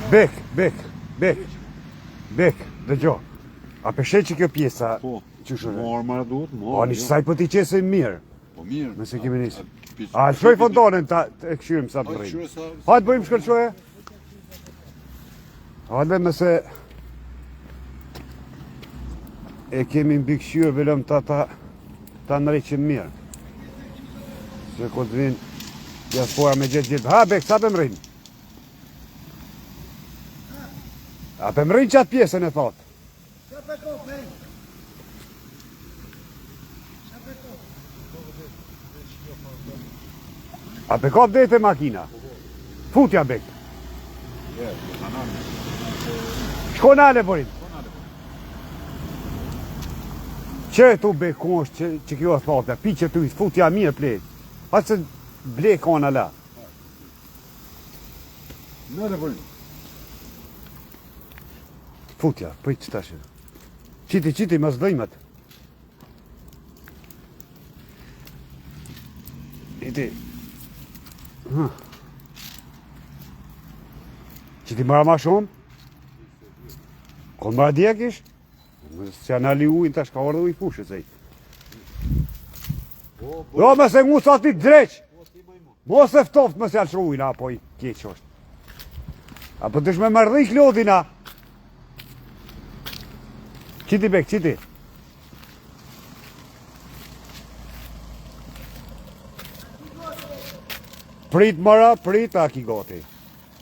Bek, bek, bek, bek, dëgjo. A pe sheh që kjo pjesa Po, që shore? Morë, më duhet, morë. Po, një saj po t'i qesim mirë. Po mirë. Nëse kemi nisë. A, lëshoj fontanën, ta e këshyrim sa të rrimë. Hajtë bëjmë shkëlqoje. Hajde nëse e kemi mbikëqyrë, velëm ta ta ta ndreqim mirë. Se ko të vinë diaspora me gjithë gjithë. Ha, bek, sa pe mrrin? A pe mrrin qatë pjesën e thatë? Sa pe ko, pe? Sa pe ko? A pe kap dete makina? Futja bek. Shko nale burim. Që tu be ku është që, që kjo e thatë, pi që tu futja mirë ple. Ha se ble kona la. Nale burim. Futja, prit që tash. Qiti, qiti, mos dhëjmet. Qiti. Ha. Qiti mara ma shumë? Ko mara dje kish? Se janë ali ujnë, tash ka ardhë ujë fushës, ej. Jo, mos e ngu sa ti dreq. Mos e ftoft, mos e alësho ujnë, apo i keq është. Apo dësh me mërdhi Klodina. Qiti bek, qiti. Prit mëra, prit, a ki gati.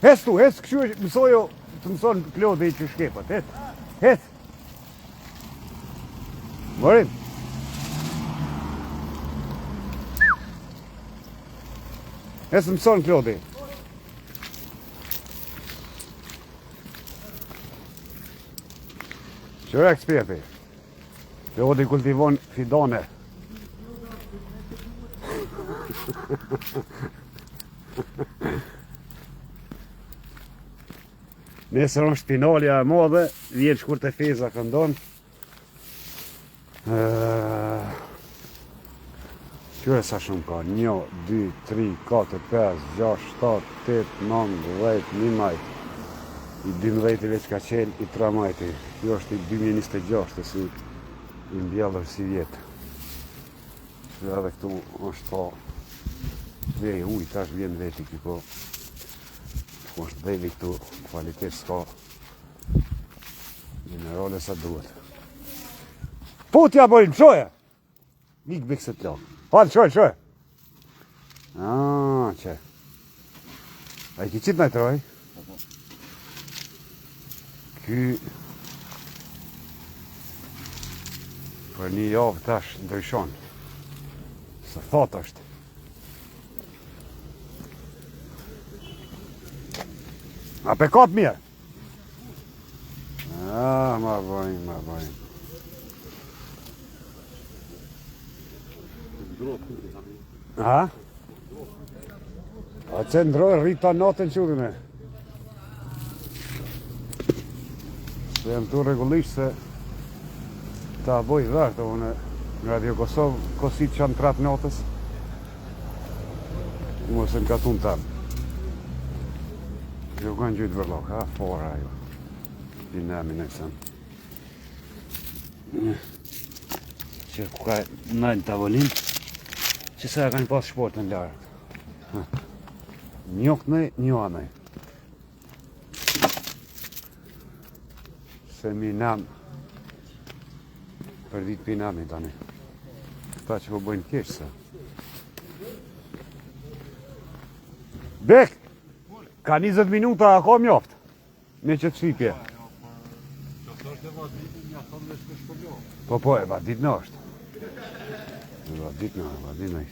Hec tu, hec, kështu mësojo, të mëson Klodi që shkepët, hec, hec. Mërim. Hec mëson Klodi. Qëra eksperti? Klodi kultivon fidane. Nesër është finalja e madhe, vjen Shkurte Fejza këndon. Qyre sa shumë ka, 1, 2, 3, 4, 5, 6, 7, 8, 9, 10, 11. I 12 veç ka qelë, i 13. Kjo është i 2026, si i mbjellër si vjetë. Që edhe këtu është po Dhe ujë, tash vjen veti këtu po. Po është dhevi këtu, kualitet s'ka. Minerale sa duhet. Futja bërim, shoje! Mik bik se të lagë. Hajde, shoje, shoje! Ah, që. A i ki qitë në troj? Ky... Për një javë tash ndryshon. Se thatë është. A pe kap mirë? Ah, ma bëjmë, ma bëjmë. Ha? A që ndroj, rrita natën që udhime. Se jam tu rregullisht se ta boj vërtë, unë në Radio Kosovë, kosit që janë tratë natës, Unë se në katun tamë. Jo kanë gjujtë vërlok, ha, fora ajo. I nami në sen. Që ku ka në tavolin, që se e kanë pas shportën lartë. Një kënej, një anej. Se mi nam, për ditë pi nami tani. Këta që po bëjnë keq se. Bek! Ka 20 minuta, a ka mjaft? Me qëtë shqipje. Po, po, e vadit në është. E vadit në, e vadit në.